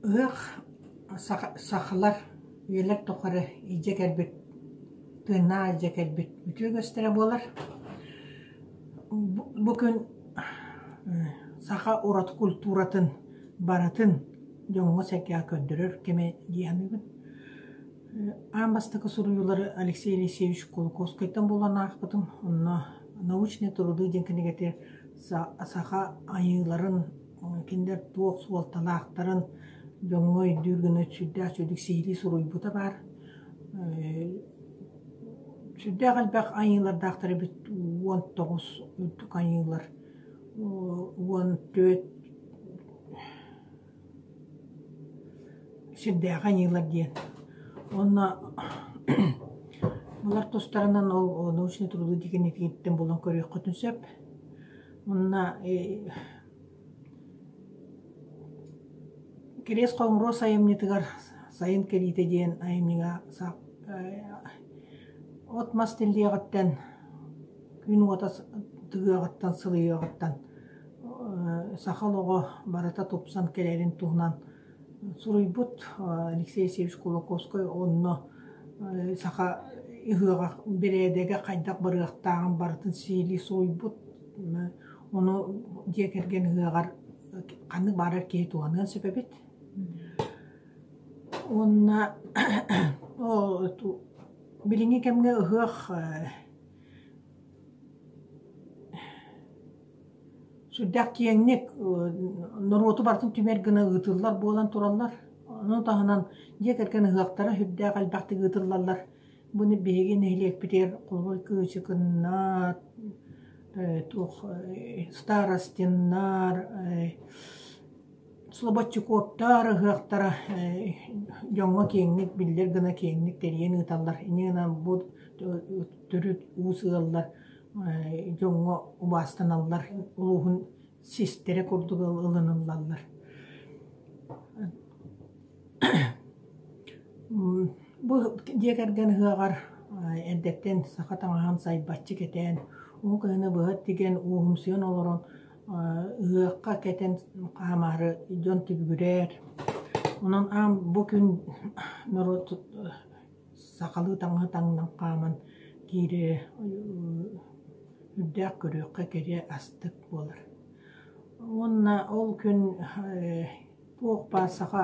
Ыһыах сахалар үйэлэр тухары илдьэ кэлбит, тыыннаах илдьэ кэлбит үтүө үгэстэрэ буолар. Бу күн саха ураты культуратын барытын дьоҥҥо-сэргэҕэ көрдөрөр кэмэ дии саныыбын. Аан бастакы суруйуулары Алексей Елисеевич Кулаковскайтан булан аахпытым. Онно «Научные труды» диэн кинигэтигэр саха айыыларын, кинилэр туох суолталаахтарын дьоҥҥо өйдүүр гына сүрдээх үчүгэйдик сиһилии суруйбута баар. Сүрдээх элбэх айыылардаахтар эбит, 19 үрдүк айыылар, 14 сирдээҕи айыылар диэн. Уонна булар тустарынан ол научный труды дигинититтэн булан көрүөххүтүн сөп. Уонна Кириэс Хоҥуруос айымньытыгар «Сайын кэлиитэ» диэн айымньыга от-мас тиллиэҕиттэн, күн уота тыгыаҕыттан, сылыйыаҕыттан саха олоҕо барыта тупсан кэлэрин туһунан суруйбут Алексей Алексеевич Кулаковскай онно саха ыһыаҕа бэрээдэгэ хайдах барыахтааҕын барытын сиһилии суруйбут. Ону дьиэ кэргэн ыһыаҕар ханнык баҕарар киһи туһаныан сөп эбит. Уонна билиҥҥи кэмҥэ ыһыах сүрдээх киэҥник норуоту барытын түмэр гына ыытыллар буолан тураллар. Ону таһынан дьиэ кэргэн ыһыахтара сүрдээх элбэхтик ыытыллаллар. Бу биһиги нэһилиэкпитигэр Холбой Кыычыкыннар, туох Старостиннар, Слободчуковтар ыһыахтара дьоҥҥо киэҥник биллэр гына киэҥник тэрийэн ыыталлар. Инньэ гынан бу төрүт уус ыаллар дьоҥҥо убаастаналлар, улууһун систэрэ курдук ылыныллаллар. Бу дьиэ кэргэн ыһыаҕар эрдэттэн саха таҥаһын сайбаччы кэтээн, уу кыһыны быһа тигэн, ууһумсуйан олорон ыһыахха кэтэн хаамаары дьон түбүгүрэр. Онон аан бу күн норуот сахалыы таҥаһы таҥнан хааман киирэрэ үрдээх көрүөххэ кэрэ астык буолар. Уонна ол күн туох баар саха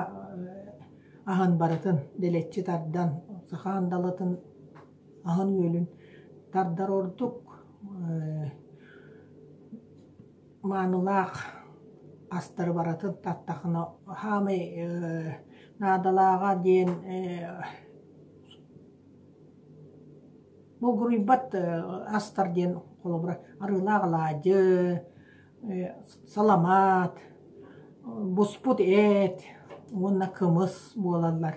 аһын барытын дэлэччи тардан, саха андалатын аһын-үөлүн тардар ордук маанылаах астары барытын таттахына саамай наадалааҕа диэн булгуруйбат астар диэн холобура арыылаах алаадьы, саламаат, буспут эт уонна кымыс буолаллар.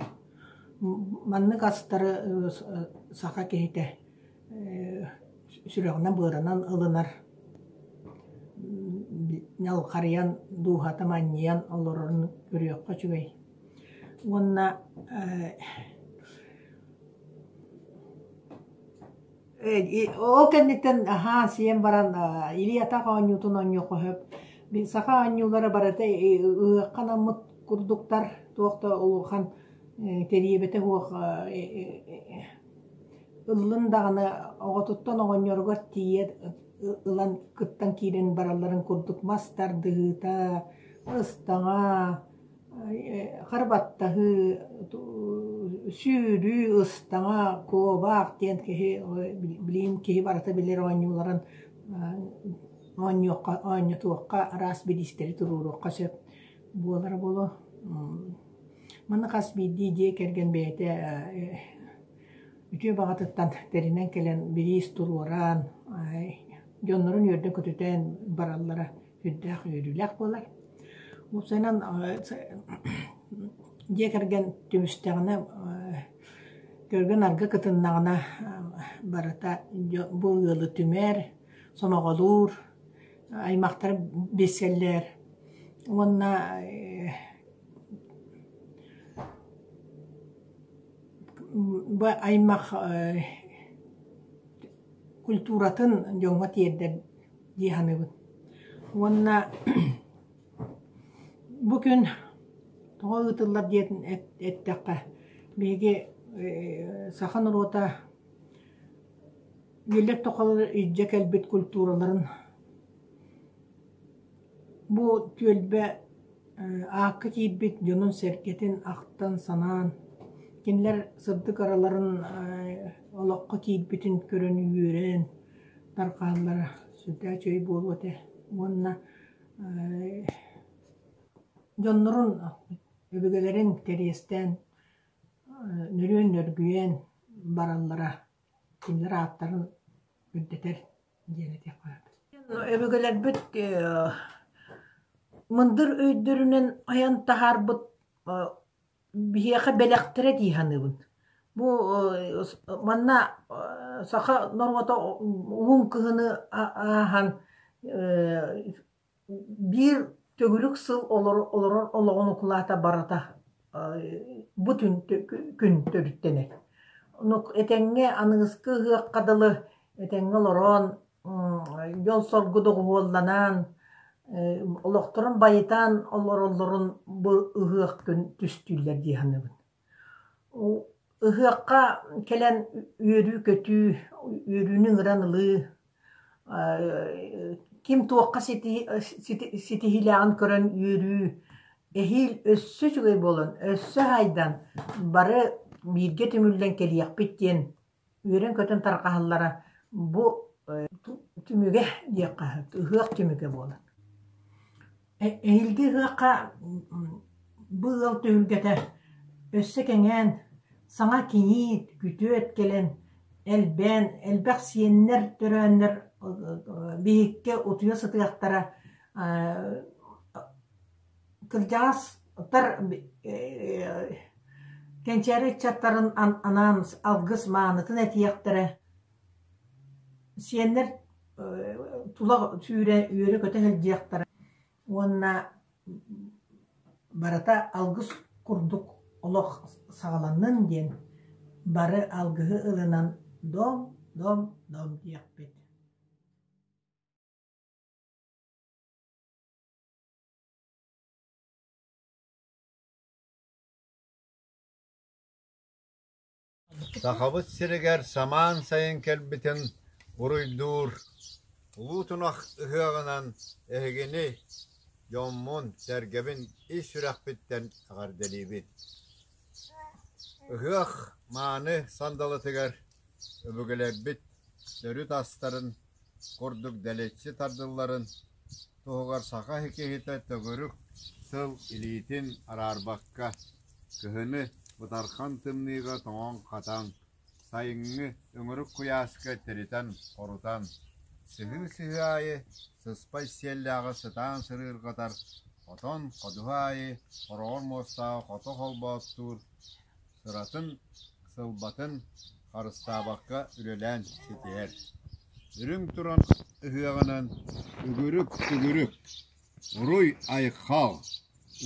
Маннык астары саха киһитэ сүрэҕинэн-быарынан ылынар, ньалҕарыйан, дууһата манньыйан олорорун көрүөххэ үчүгэй. Уонна Ол кэнниттэн аһаан сиэн баран илии-атах оонньуутун оонньуохха сөп. Саха оонньуулара барыта ыһыахха анаммыт курдуктар, туох да улахан тэриэбэтэ суох ыллын даҕаны оҕотуттан оҕонньоругар тиийэ ылан кыттан киирэн баралларын курдук мас тардыһыыта, ыстаҥа Харбаттаһыы, сүүрүү, ыстаҥа, куобах диэн киһи билигин киһи барыта билэр оонньууларын оонньуохха, оонньотуохха, араас бириистэри туруоруохха сөп буолара буолуо. Маны хас биирдии дьиэ кэргэн бэйэтэ үтүө баҕатыттан тэринэн кэлэн бириис туруоран, дьоннорун үөрдэн-көтүтэн бараллара үрдээх үөрүүлээх буолар. Уопсайынан дьиэ кэргэн түмүстэҕинэ, көргө-нарга кытыннаҕына барыта бу ыалы түмэр, сомоҕолуур, аймахтар билсэллэр уонна бу аймах культуратын дьоҥҥо тиэрдэр дии саныыбын. Уонна бу күн Тоҕо ыытыллар диэн эттэххэ, биһиги саха норуота үйэлэр тухары илдьэ кэлбит культураларын бу түөлбэ аакка киирбит дьонун-сэргэтин ахтан-санаан, кинилэр сырдык ыраларын олоххо киирбитин көрөн үөрэн тарҕаһаллара сүрдээх үчүгэй буолуо этэ уонна дьоннорун, өбүгэлэрин кэриэстээн нөрүөн-нөргүйэн бараллара кинилэр ааттарын үрдэтэр диэн этиэххэ сөп. Өбүгэлэрбит мындыр өйдөрүнэн айан таһаарбыт биһиэхэ бэлэхтэрэ дии саныыбын. Бу манна саха норуота уһун кыһыны ааһан биир төгүрүк сыл олорор олоҕун укулаата барыта бу күн төрүттэнэр. Ону этэҥҥэ аныгыскы ыһыахха дылы этэҥҥэ олорон, дьол-соргу доҕуһуолланан, олохторун байытан олороллорун бу ыһыах күн түстүүллэр дии саныыбын. Ыһыахха кэлэн үөрүү-көтүү, үөрүүнү ыҥыран ылыы, ким туохха ситиһиилээҕин көрөн үөрүү, эһиил өссө үчүгэй буолан, өссө аһайдан бары бииргэ түмүллэн кэлиэхпит диэн үөрэн-көтөн тарҕаһаллара бу түмүгэ диэххэ ыһыах түмүгэ буолар. Эһиилги ыһыахха бу ыал түһүлгэтэ өссө кэҥээн, саҥа кийиит, күтүөт кэлэн, элбээн, элбэх сиэннэр төрөөннөр биһиккэ утуйа сытыахтара Кырдьаҕастар кэнчээри ыччаттарын анаан алгыс маанытын этиэхтэрэ, сиэннэр тула сүүрэ үөрэ-көтө сылдьыахтара уонна барыта алгыс курдук олох саҕаланнын диэн бары алгыһы ылынан дом, дом, дом диэхпит. Сахабыт сиригэр самаан сайын кэлбитин уруйдуур Улуу Тунах ыһыаҕынан эһигини, дьоммун, сэргэбин ис сүрэхпиттэн эҕэрдэлиибин! Ыһыах мааны сандалытыгар өбүгэлэрбит төрүт астарын курдук дэлэччи тардылларын туһугар саха киһитэ төгүрүк сыл илиитин араарбакка, кыһыны бытархан тымныыга тоҥон-хатан, сайыҥҥы өҥүрүк куйааска тиритэн-хорутан, сыһыы-сыһыы аайы сыспай сиэллээҕи сытаан сырыырҕатар, хотон ходуһа аайы хороҕор муостааҕы хото холбооттуур, сыратын, сылбатын харыстаабакка үлэлээн ситиһэр. Үрүҥ туран ыһыаҕынан үгүрүк-сүгүрүк, уруй-айхал,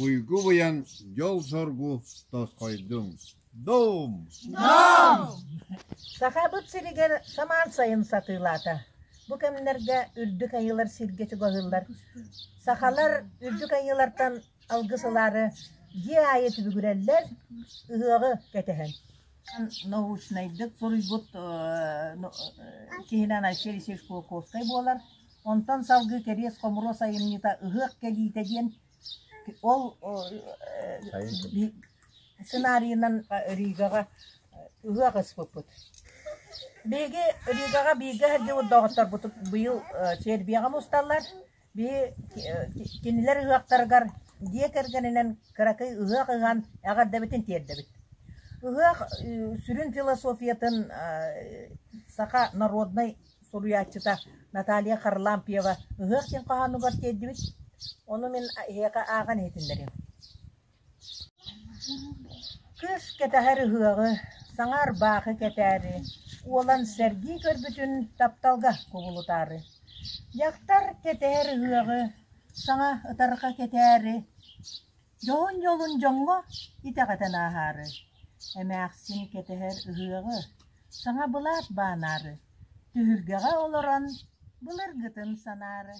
уйгу-быйаҥ дьол-соргу тосхойдуҥ! Дом! Дом! Сахабыт сиригэр самаан сайын сатыылаата. Бу кэмнэргэ үрдүк айыылар сиргэ чугаһыыллар. Сахалар үрдүк айыылартан алгыс ылаары дьиэ аайы түбүгүрэллэр, ыһыаҕы кэтэһэн. Научнайдык суруйбут киһинэн Алексей Алексеевич Кулаковскай буолар. Онтон салгыы кэриэс-хомуруос айымньыта «Ыһыах кэлиитэ» диэн ол сценарийынан Ригаҕа ыһыах ыспыппыт. Биһиги Ригаҕа бииргэ сылдьыбыт доҕотторбут быйыл Сербияҕа мусталлар. Биһи кинилэр ыһыахтарыгар дьиэ кэргэнинэн кыракый ыһыах ыһан эҕэрдэбитин тиэрдэбит. Ыһыах сүрүн философиятын саха народнай суруйааччыта Наталья Харлампьева «Ыһыах» диэн хоһоонугар тиэрдибит. Ону мин эһиэхэ ааҕан иһитиннэриэм. Кыыс кэтэһэр ыһыаҕы, саҥа ырбаахы кэтээри, уолан сэргии көрбүтүн тапталга кубулутаары. Дьахтар кэтэһэр ыһыаҕы, саҥа ытарҕа кэтээри, дьоһун дьолун дьоҥҥо итэҕэтэн ааһаары. Эмээхсин кэтэһэр ыһыаҕы, саҥа былаат баанаары, түһүлгэҕэ олорон былыргытын санаары.